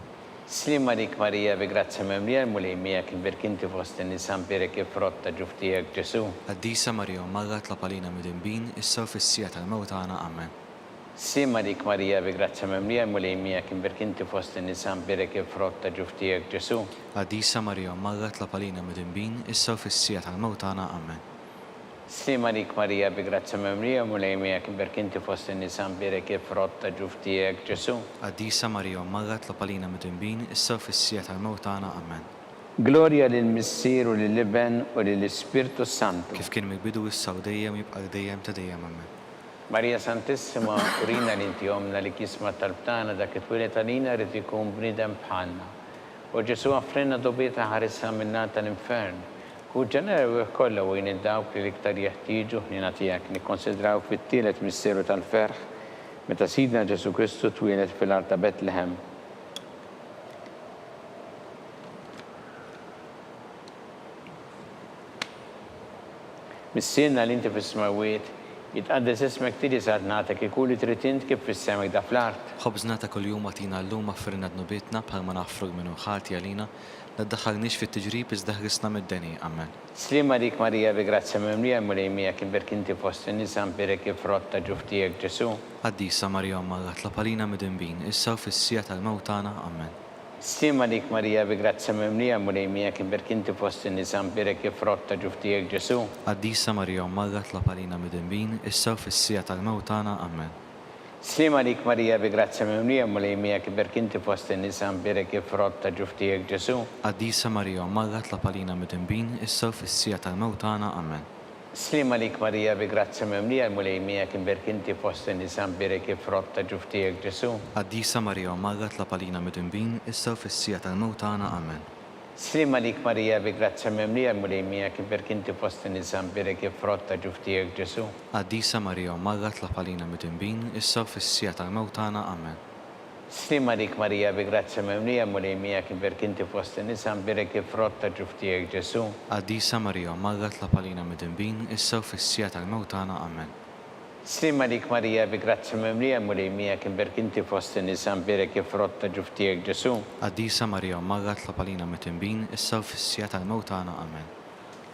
Sliem għalik Marija bi grazzja mimlija l-Mulej miegħek imbierk inti fost in-nisa mbierek il-frott ta' ġuf tiegħek Ġesù. Qaddisa Marija Omm Alla tlob għalina midinbin, issa u fis-siegħa tal-mewt tagħna. Amen. Sliem għalik Marija bi grazzja mimlija l-Mulej miegħek imbierk inti fost in-nisa mbierek il-frott ta' ġuf tiegħek Ġesù. Qaddisa Marija Omm Alla tlob għalina midinbin issa u fis-siegħa tal-mewt tagħna. Amen. Sliem għalik Marija bi grazzja mimlija l-Mulej miegħek imbierk inti fost in-nisa mbierek il-frott ta' ġuf tiegħek Ġesù. Qaddisa Marija Omm Alla tlob għalina midinbin issa u fis-siegħa tal-mewt tagħna. Amen. Glorja lill-Missier u lill-Iben u lill-Ispirtu s-Santu. Kif kien mill-bidu issa u dejjem u jibqa' l-dejjem ta' dejjem. Amen. Marija Santissima, urina li inti Ommna li jisma' t-talb tagħna dak li twieled għalina ried ikun bniedem bħalna. O Ġesù offrilna dubitna ħarisna min-nar tal-infern. Hu ġenera l-erwieħ kollha u għin 'il dawk li l-iktar jeħtieġu ħniena tiegħek. Nikkonsidrawk fit-tielet misteru tal-ferħ, meta Sidna Ġesù Kristu twieled fil-għar ta' Betlehem. Missierna li inti fis-smewwiet, jitqaddes ismek tiġi saltnatek ikun li trid int kif fis-sema hekda fl-art. Ħobżna ta' kuljum agħtina llum aghfrilna dnubietna bħalma naghfru 'l min hu ħati għalina, la ddaħħalniex fit-tiġrib iżda ħlisna mid-deni. Amen. Sliem għalik Marija bi grazzja mimlija l-Mulej miegħek imbierk inti fost in-nisa mbierek il-frott ta' ġuf tiegħek Ġesù. Qaddisa Marija Omm Alla tlob għalina midinbin, issa u fis-siegħa tal-mewt tagħna. Amen. Sliem għalik Marija bi grazzja mimlija l-Mulej miegħek imbierk inti fost in-nisa mbierek il-frott ta' ġuf tiegħek Ġesù. Qaddisa Marija Omm Alla tlob għalina midinbin, issa u fis-siegħa tal-mewt tagħna. Amen. Sliem għalik Marija bi grazzja mimlija l-Mulej miegħek imbierk inti fost in-nisa mbierek il-frott ta' ġuf tiegħek Ġesù. Qaddisa Marija Omm Alla tlob għalina midinbin, issa u fis-siegħa tal-mewt tagħna. Amen. Sliem għalik Marija bi grazzja mimlija l-Mulej miegħek imbierk inti fost in-nisa mbierek il-frott ta' ġuf tiegħek Ġesù. Qaddisa Marija Omm Alla tlob għalina midinbin, issa u fis-siegħa tal-mewt tagħna. Amen. Sliem għalik Marija bi grazzja mimlija l-Mulej miegħek imbierk inti fost in-nisa mbierek il-frott ta' ġuf tiegħek Ġesù. Qaddisa Marija Omm Alla tlob għalina midinbin, issa u fis-siegħa tal-mewt tagħna. Amen. Sliem għalik Marija bi grazzja mimlija l-Mulej miegħek imbierk inti fost in-nisa mbierek il-frott ta' ġuf tiegħek Ġesù. Qaddisa Marija Omm Alla tlob għalina midinbin issa u fis-siegħa tal-mewt tagħna. Amen. Sliem għalik Marija bi grazzja mimlija l-Mulej miegħek imbierk inti fost in-nisa mbierek il-frott ta' ġuf tiegħek Ġesù. Qaddisa Marija Omm Alla tlob għalina midinbin issa u fis-siegħa tal-mewt tagħna. Amen.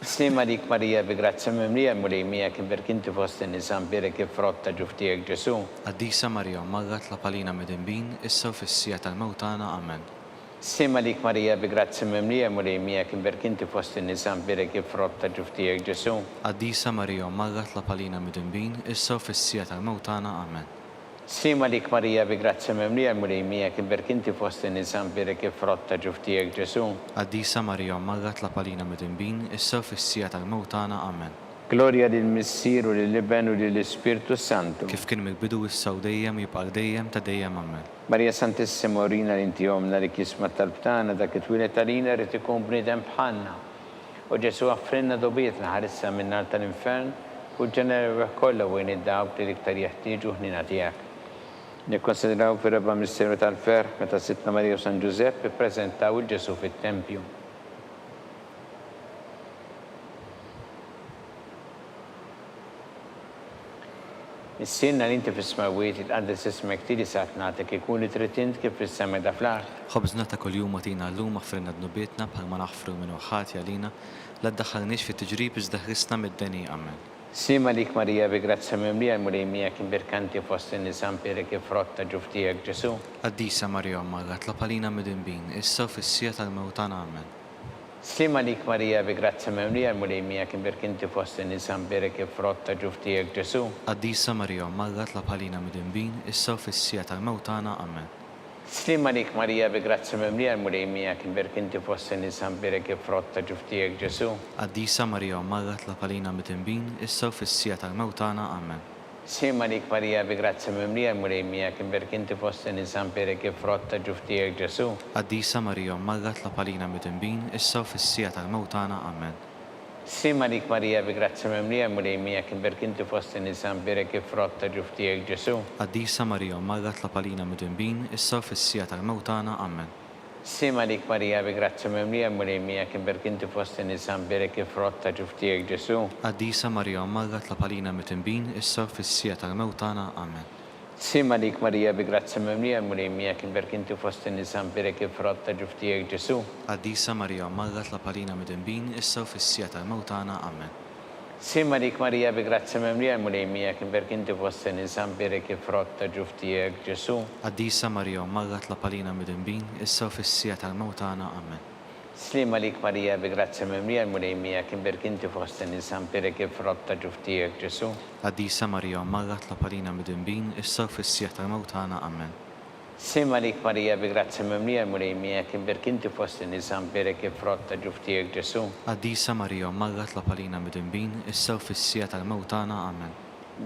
Sliem għalik Marija bi grazzja mimlija l-Mulej miegħek imbierk inti fost in-nisa mbierek il-frott ta' ġuf tiegħek Ġesù. Qaddisa Marija Omm Alla tlob għalina midinbin issa u fis-siegħa tal-mewt tagħna. Amen. Sliem għalik Marija bi grazzja mimlija l-Mulej miegħek imbierk inti fost in-nisa mbierek il-frott ta' ġuf tiegħek Ġesù. Qaddisa Marija Omm Alla tlob għalina midinbin issa u fis-siegħa tal-mewt tagħna. Amen. Sliem għalik Marija bi grazzja mimlija l-Mulej miegħek imbierk inti fost in-nisa mbierek il-frott ta' ġuf tiegħek Ġesù. Qaddisa Marija Omm Alla tlob għalina midinbin issa u fis-siegħa tal-mewt tagħna. Amen. Glorja lill-Missier u lill-Iben u lill-Ispirtu s-Santu. Kif kien mill-bidu issa u dejjem u jibqa' l-dejjem ta' dejjem. Amen. Marija Santissima urina li inti Ommna li jisma' t-talb tagħna dak li twieled għalina ried ikun bniedem bħalna. O Ġesù aghfrilna dnubietna ħarisna min-nar tal-infern u ġġenera l-erwieħ kollha u għin 'il dawk li l-iktar jeħtieġu l-ħniena tiegħek. Nikkonsidraw fir-raba' misteru tal-ferħ meta Sidtna Marija u San Ġużepp ippreżentaw 'il Ġesù fit-tempju. Missierna li inti fis-smewwiet, jitqaddes ismek, tiġi saltnatek, ikun li trid int kif fis-sema hekda fl-art. Ħobżna ta' kuljum agħtina llum, aghfrilna dnubietna bħalma naghfru 'l min hu ħati għalina, la ddaħħalniex fit-tiġrib iżda ħlisna mid-deni. Amen. Sliem għalik Marija bi grazzja mimlija l-Mulej miegħek imbierka inti fost in-nisa mbierek il-frott ta' ġuf tiegħek Ġesù. Qaddisa Marija Omm Alla tlob għalina midinbin, issa u fis-siegħa tal-mewt tagħna. Amen. Sliem għalik Marija bi grazzja mimlija l-Mulej miegħek imbierk inti fost in-nisa mbierek il-frott ta' ġuf tiegħek Ġesù. Qaddisa Marija Omm Alla tlob għalina midinbin issa u fis-siegħa tal-mewt tagħna. Amen. Sliem għalik Marija bi grazzja mimlija l-Mulej miegħek imbierk inti fost in-nisa mbierek il-frott ta' ġuf tiegħek Ġesù. Qaddisa Marija Omm Alla tlob għalina midinbin issa u fis-siegħa tal-mewt tagħna. Amen. Sliem għalik Marija bi grazzja mimlija l-Mulej miegħek imbierk inti fost in-nisa mbierek il-frott ta' ġuf tiegħek Ġesù. Qaddisa Marija Omm Alla tlob għalina midinbin issa u fis-siegħa tal-mewt tagħna. Amen. Sliem għalik Marija bi grazzja mimlija l-Mulej miegħek imbierk inti fost in-nisa mbierek il-frott ta' ġuf tiegħek Ġesù. Qaddisa Marija Omm Alla tlob għalina midinbin issa u fis-siegħa tal-mewt tagħna. Amen. Sliem għalik Marija bi grazzja mimlija l-Mulej miegħek imbierk inti fost in-nisa mbierek il-frott ta' ġuf tiegħek Ġesù. Qaddisa Marija Omm Alla tlob għalina mitinbin issa u fis-siegħa tal-mewt tagħna. Amen. Sliem għalik Marija bi grazzja mimlija l-Mulej miegħek imbierk inti fost in-nisa mbierek il-frott ta' ġuf tiegħek Ġesù. Qaddisa Marija Omm Alla tlob għalina midinbin issa u fis-siegħa tal-mewt tagħna. Amen. Sliem għalik Marija bi grazzja mimlija l-Mulej miegħek imbierk inti fost in-nisa mbierek il-frott ta' ġuf tiegħek Ġesù. Qaddisa Marija Omm Alla tlob għalina midinbin issa u fis-siegħa tal-mewt tagħna. Amen. Sliem għalik Marija bi grazzja mimlija l-Mulej miegħek imbierk inti fost in-nisa mbierek il-frott ta' ġuf tiegħek Ġesù. Qaddisa Marija Omm Alla tlob għalina midinbin issa u fis-siegħa tal-mewt tagħna. Amen. Sliem għalik Marija bi grazzja mimlija l-Mulej miegħek imbierk inti fost in-nisa mbierek il-frott ta' ġuf tiegħek Ġesù. Qaddisa Marija Omm Alla tlob għalina midinbin issa u fis-siegħa tal-mewt tagħna. Amen.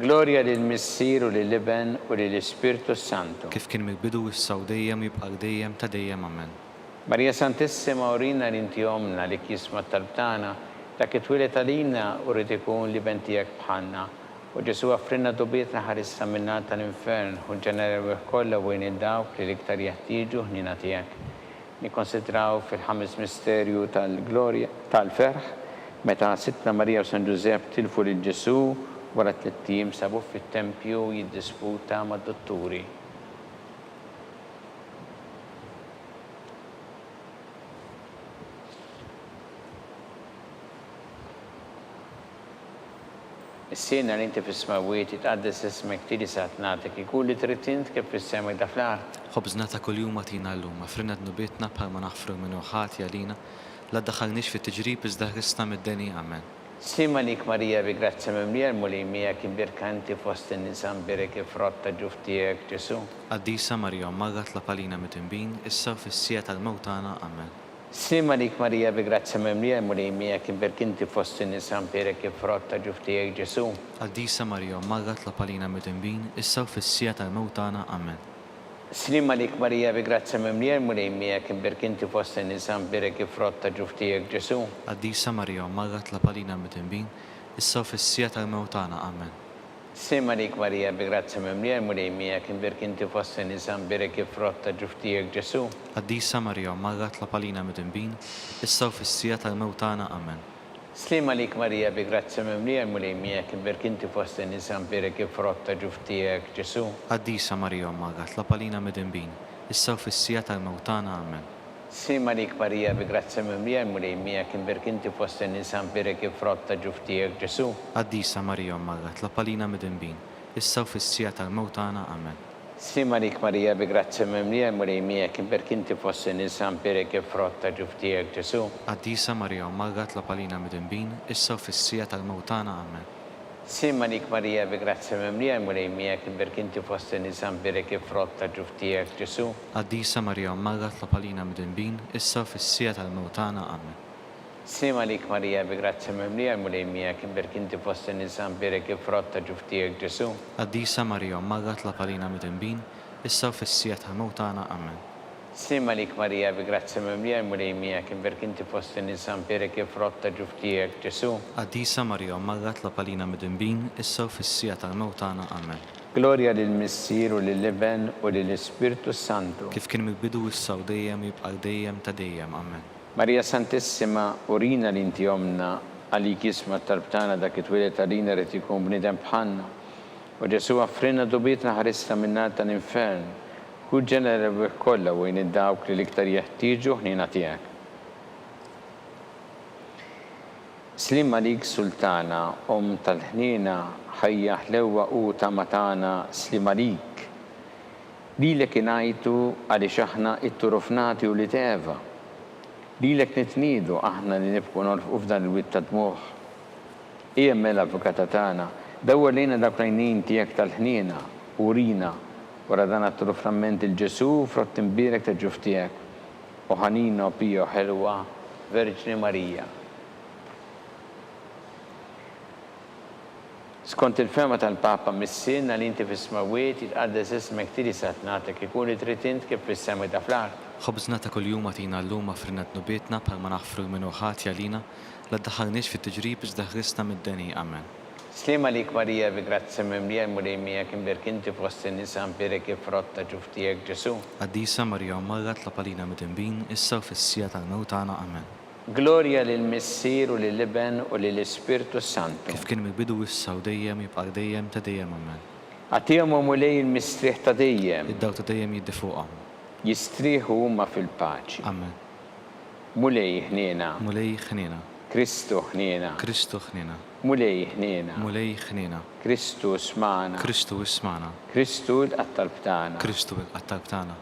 Glorja lill-Missier u lill-Iben u lill-Ispirtu s-Santu. Kif kien mill-bidu issa u dejjem u jibqa' għal dejjem ta' dejjem. Amen. Marija Santissima urina li inti Ommna li jisma' t-talb tagħna, dak li twieled għalina u ried ikun l-Iben tiegħek bħalna. O Ġesù offrilna dubietna ħarisna min-nar tal-infern, ħu l-ġenna l-erwieħ kollha u għin lil dawk li l-iktar jeħtieġu ħniena tiegħek. Nikkonsidraw fil-ħames misterju tal-glorja, tal-ferħ, meta Sidtna Marija u San Ġużepp tilfu lil Ġesù, wara tlett ijiem sabuh fit-tempju jiddisputa mad-dutturi. Missierna li inti fis-smewwiet, jitqaddes ismek, tiġi saltnatek, ikun li trid int kif fis-sema hekk fl-art. Ħobżna ta' kuljum agħtina llum, aghfrilna dnubietna bħalma naħfru min hu ħati għalina, la ddaħħalniex fit-tiġrib iżda ħlisna mid-deni. Amen. Sliem għalik Marija bi grazzja mimlija l-Mulej miegħek imbierka inti fost in-nisa mbierek il-frott ta' ġuf tiegħek Ġesù. Qaddisa Marija Omm Alla tlob għalina midinbin, issa u fis-siegħa tal-mewt tagħna. Amen. Sliem għalik Marija bi grazzja mimlija l-Mulej miegħek imbierk inti fost in-nisa mbierek il-frott ta' ġuf tiegħek Ġesù. Qaddisa Marija Omm Alla tlob għalina midinbin issa u fis-siegħa tal-mewt tagħna. Amen. Sliem għalik Marija bi grazzja mimlija l-Mulej miegħek imbierk inti fost in-nisa mbierek il-frott ta' ġuf tiegħek Ġesù. Qaddisa Marija Omm Alla tlob għalina midinbin issa u fis-siegħa tal-mewt tagħna. Amen. Sliem għalik Marija bi grazzja mimlija l-Mulej miegħek imbierk inti fost in-nisa mbierek il-frott ta' ġuf tiegħek Ġesù. Qaddisa Marija Omm Alla tlob għalina midinbin, issa u fis-siegħa tal-mewt tagħna. Amen. Sliem għalik Marija bi grazzja mimlija l-Mulej miegħek imbierk inti fost in-nisa mbierek il-frott ta' ġuf tiegħek Ġesù. Qaddisa Marija Omm Alla tlob għalina midinbin, issa u fis-siegħa tal-mewt tagħna. Amen. Sliem għalik Marija bi grazzja mimlija l-Mulej miegħek imbierk inti fost in-nisa mbierek il-frott ta' ġuf tiegħek Ġesù. Qaddisa Marija Omm Alla tlob għalina midinbin, issa u fis-siegħa tal-mewt tagħna. Amen. Sliem għalik Marija bi grazzja mimlija l-Mulej miegħek imbierk inti fost in-nisa mbierek il-frott ta' ġuf tiegħek Ġesù. Qaddisa Marija Omm Alla tlob għalina midinbin, issa u fis-siegħa tal-mewt tagħna. Amen. Sliem għalik Marija bi grazzja mimlija l-Mulej miegħek imbierk inti fost in-nisa mbierek il-frott ta' ġuf tiegħek Ġesù. Qaddisa Marija Omm Alla tlob għalina midinbin, issa u fis-siegħa tal-mewt tagħna. Amen. Sliem għalik Marija bi grazzja mimlija l-Mulej miegħek imbierk inti fost in-nisa mbierek il-frott ta' ġuf tiegħek Ġesù. Qaddisa Marija Omm Alla tlob għalina midinbin, issa u fis-siegħa tal-mewt tagħna. Amen. Sliem għalik Marija bi grazzja mimlija l-Mulej miegħek imbierk inti fost in-nisa mbierek il-frott ta' ġuf tiegħek Ġesù. Qaddisa Marija Omm Alla tlob għalina midinbin issa u fis-siegħa tal-mewt tagħna. Amen. Glorja lill-Missier u lill-Iben u lill-Ispirtu s-Santu. Kif kien mill-bidu issa u dejjem u jibqa' għal dejjem ta' dejjem. Amen. Marija Santissima urina li inti Ommna, għalik jisma' t-talb tagħna dak li twieled għalina ried ikun bniedem bħalna. O Ġesù offrilna dubietna ħarisna min-nar tal-infern. Hu ġenera l-erwieħ kollha u għin 'il dawk li l-iktar jeħtieġu ħniena tiegħek. Sliem għalik Sultana, Omm tal-ħniena, ħajja, ħlewwa u tama tagħna, sliem għalik. Lilek ingħajtu għaliex aħna itturufnati ulied Eva. Lilek nitniedu aħna li nibku nolfqu f'dan il-wied ta' dmugħ. Ejja mela Avukata tagħna, dawwar lejna dawk l-għajnejn tiegħek tal-ħniena u urina Wara dan għattulu framment 'il Ġesù, frott imbierek ta' ġuf tiegħek, o ħanina, o pija, o ħelwa Verġni Marija. Skont il-fehma tal-Papa, Missierna li inti fis-smewwiet, jitqaddes ismek, tiġi saltnatek, ikun li trid int kif fis-sema hekk fl-art. Ħobżna ta' kuljum agħtina llum aghfrilna dnubietna bħalma naħfru 'l min hu ħati għalina, la ddaħħalniex fit-tiġrib iżda ħlisna mid-deni. Amen. Sliem għalik Marija bi grazzja mimlija l-Mulej miegħek imbierk inti fost in-nisa mbierek il-frott ta' ġuf tiegħek Ġesù. Qaddisa Marija Omm Alla tlob għalina midinbin issa u fis-siegħa tal-mewt tagħna. Amen. Glorja lill-Missier u lill-Iben u lill-Ispirtu s-Santu. Kif kien mill-bidu issa u dejjem jibqa' għal dejjem ta' dejjem. Amen. Agħtihom o Mulej il-mistrieħ ta' dejjem. Id-dawl ta' dejjem jiddi fuqhom. Jistrieħu huma fil-paċi. Amen. Mulej ħniena. Mulej ħniena. Kristu ħniena. Kristu ħniena. Mulej ħniena. Mulej ħniena. Kristu ismagħna. Kristu ismagħna. Kristu ilqa' t-talb tagħna. Kristu ilqa' t-talb tagħna.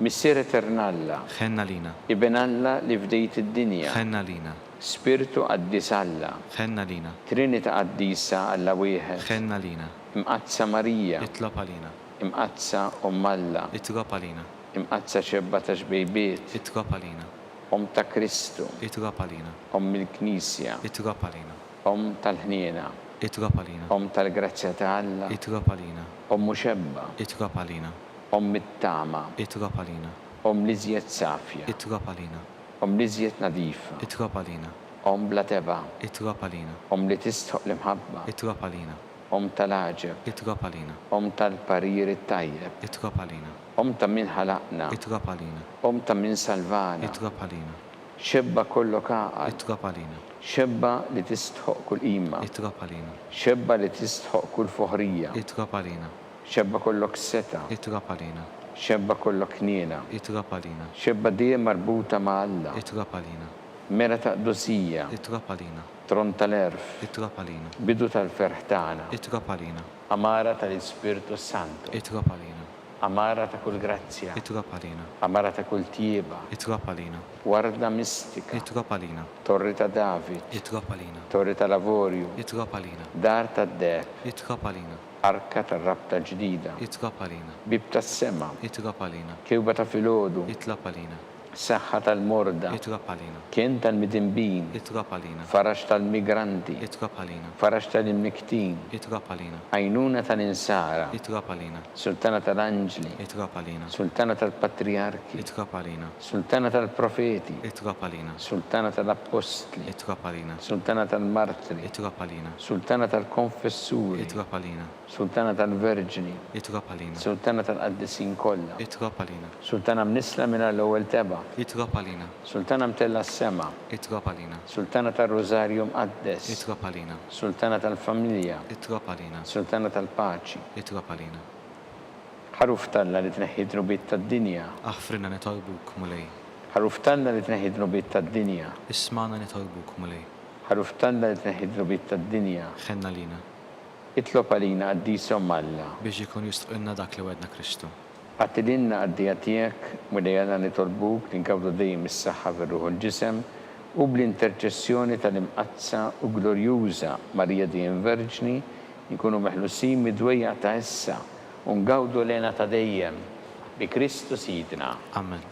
Missier etern Alla. Ħenn għalina. Iben Alla li fdejt id-dinja. Ħenn għalina. Spirtu qaddis Alla. Ħenn għalina. Trinita qaddisa Alla wieħed. Ħenn għalina. Imqaddsa Marija. Itlob għalina. Imqaddsa Omm Alla. Itlob għalina. Imqaddsa xebba ta' xbejbiet. Itlob għalina. Omm ta' Kristu. Itlob għalina. Omm il-Knisja. Itlob għalina. Omm tal-ħniena. Itlob għalina. Omm tal-grazzja ta' Alla. Itlob għalina. Omm u xebba. Itlob għalina. Omm it-tama. Itlob għalina. Omm l-iżjed safja. Itlob għalina. Omm l-iżjed nadifa. Itlob għalina. Omm bla tebgħa. Itlob għalina. Omm li tistħoq l-imħabba. Itlob għalina. Omm tal-għaġeb. Itlob għalina. Omm tal-parir it-tajjeb. Itlob għalina. Omm ta' min ħalaqna. Itlob għalina. Omm ta' min salvana. Itlob għalina. Xebba kollok għaqal. Itlob għalina. Xebba li tistħoqq kull qima. Itlob għalina. Xebba li tistħoqq kull foħrija. Itlob għalina. Xebba kollok setgħa. Itlob għalina. Xebba kollok ħniena. Itlob għalina. Xebba dejjem marbuta ma' Alla. Itlob għalina. Mera ta' qdusija. Itlob għalina. Tron tal-għerf. Itlob għalina. Bidu tal-ferħ tagħna. Itlob għalina. Għamara tal-Ispirtu s-Santu. Itlob għalina. Għamara ta' kull grazzja. Itlob għalina. Għamara ta' kull tjieba. Itlob għalina. Warda mistika. Itlob għalina. Torri ta' David. Itlob għalina. Torri tal-avorju. Itlob għalina. Dar tad-deheb. Itlob għalina. Arka tar-rabta l-ġdida. Itlob għalina. Bieb tas-sema. Itlob għalina. Kewba ta' filgħodu. Itlob għalina. Saħħa tal-morda. Itlob għalina. Kenn tal-midinbin. Itlob għalina. Faraġ tal-migranti. Itlob għalina. Faraġ tal-imnikktin. Itlob għalina. Għajnuna tal-insara. Itlob għalina. Sultana tal-anġli. Itlob għalina. Sultana tal-patrijarki. Itlob għalina. Sultana tal-profeti. Itlob għalina. Sultana tal-appostli. Itlob għalina. Sultana tal-martri. Itlob għalina. Sultana tal-konfessuri. Itlob għalina. Sultana tal-Verġni. Itlob għalina. Sultana tal-qaddisin kollha. Itlob għalina. Sultana mnissla mingħajr l-ewwel tebgħa. Itlob għalina. Sultana mtellgħa s-sema. Itlob għalina. Sultana tar-Rużarju Mqaddes. Itlob għalina. Sultana tal-familja. Itlob għalina. Sultana tal-paċi. Itlob għalina. Ħaruf t'Alla li tneħħi d-dnubiet tad-dinja. Aħfrilna nitolbuk, Mulej. Ħaruf t'Alla li tneħħi d-dnubiet tad-dinja. Ismagħna nitolbuk, Mulej. Ħaruf t'Alla li tneħħi d-dnubiet tad-dinja. Ħenn għalina. Itlob għalina Qaddisa Omm Alla. Biex ikun jistħoqilna dak li wegħedna Kristu. Agħti lilna qaddejja tiegħek, Mulej Alla nitolbuk li ngawdu dejjem is-saħħa fir-ruħ u l-ġisem, u bl-interċessjoni tal-Imqaddsa u Glorjuża Marija dejjem Verġni, inkunu meħlusin mid-dwejjaq ta' issa u ngawdu l-hena ta' dejjem. Bi Kristu Sidna. Amen.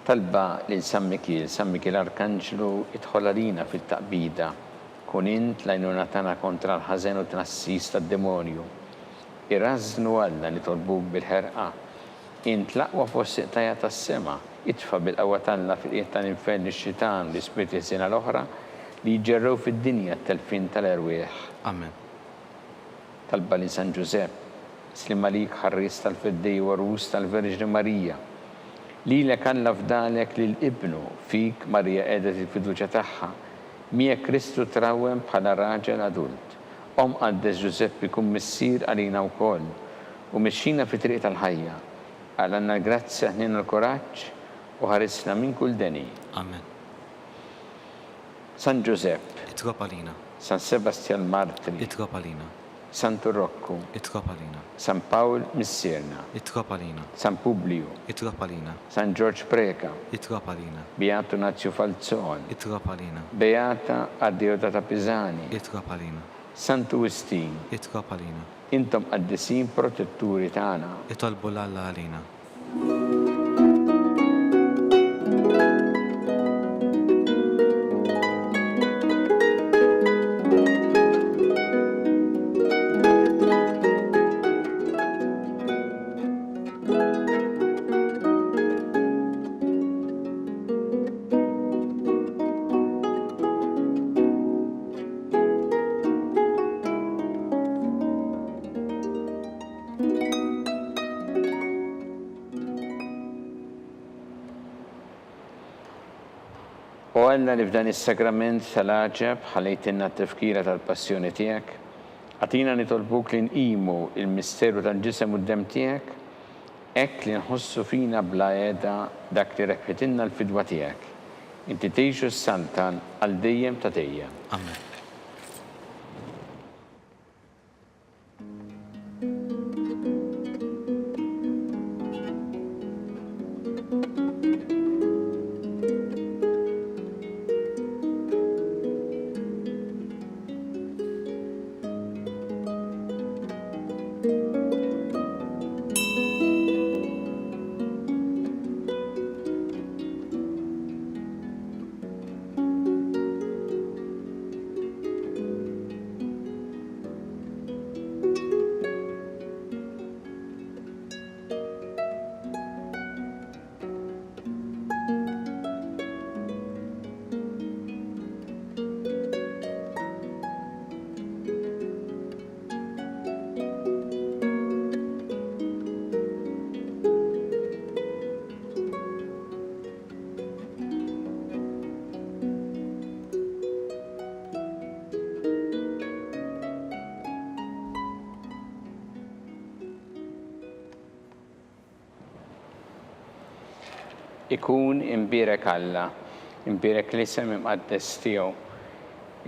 Talba lil San Mikiel, San Mikiel Arkanġlu, idħol għalina fit-taqbida. Kun int l-għajnuna tagħna kontra l-ħażen u t-tnassis tad-demonju. Irażżnu Alla nitolbuk bil-ħerqa. Int l-aqwa fost il-qtajja' tas-sema. Itfa' bil-qawwa t'Alla fil-qiegħ tal-infern lix-xitan u l-ispirti ħżiena l-oħra li jiġġerrew fid-dinja t-telfien tal-erwieħ. Amen. Talba lil San Ġużepp. Sliem għalik ħarries tal-Feddej u għarus tal-Verġni Marija. Lilek Alla fdalek lil Ibnu, fik Marija qiegħdet il-fiduċja tagħha. Miegħek Kristu trawwem bħala raġel adult. O Mqaddes Ġużeppi kun missier għalina wkoll u mexxina fit-triq tal-ħajja. Agħlanna l-grazzja, ħniena l-kuraġġ u ħarisna minn kull deni. Amen. San Ġużepp. Itlob għalina. San Sebastjan Martri. Itlob għalina. Santu Rokku. Itlob għalina. San Pawl Missierna. Itlob għalina. San Publiju. Itlob għalina. San Ġorġ Preca. Itlob għalina. Beatu Nazju Falzon. Itlob għalina. Beata Adeodata Pisani. Itlob għalina. Santu Wistin. Itlob għalina. Intom qaddisin protetturi tagħna. Itolbu 'l Alla għalina. Alla li f'dan is-sagrament tal-għaġeb ħallejtilna t-tifkira tal-passjoni tiegħek, agħtina nitolbuk li nqimu l-misteru tal-ġisem u d-demm tiegħek, hekk li nħossu fina bla heda dak li rebħitilna l-fidwa tiegħek. Inti tgħix u ssaltan għal dejjem ta' dejjem. Amen. Ikun imbierek Alla, imbierek l-isem imqaddes tiegħu.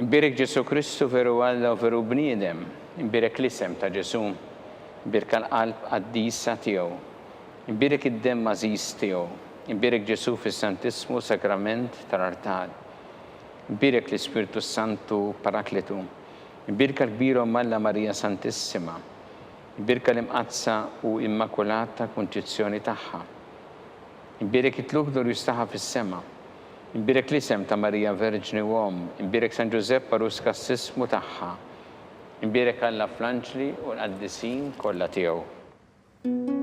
Imbierek Ġesù Kristu veru Alla u veru bniedem, imbierek l-isem ta' Ġesù, imbierka l-qalb qaddisa tiegħu. Imbierek id-demm għażiż tiegħu. Imbierek Ġesù fis-Santissmu Sagrament tal-Artal. Imbierek l-Ispirtu s-Santu Paraklitu. Imbierka l-Kbira Omm Alla Marija Santissima. Imbierka l-Imqaddsa u Immakulata Kunċizzjoni tagħha. Imbierek it-Tlugħ glorjuż tagħha fis-sema. Imbierek l-isem ta' Marija Verġni u Omm. Imbierek San Ġużepp għarus kassismu tagħha. Imbierek Alla fl-anġli u l-qaddisin kollha tiegħu.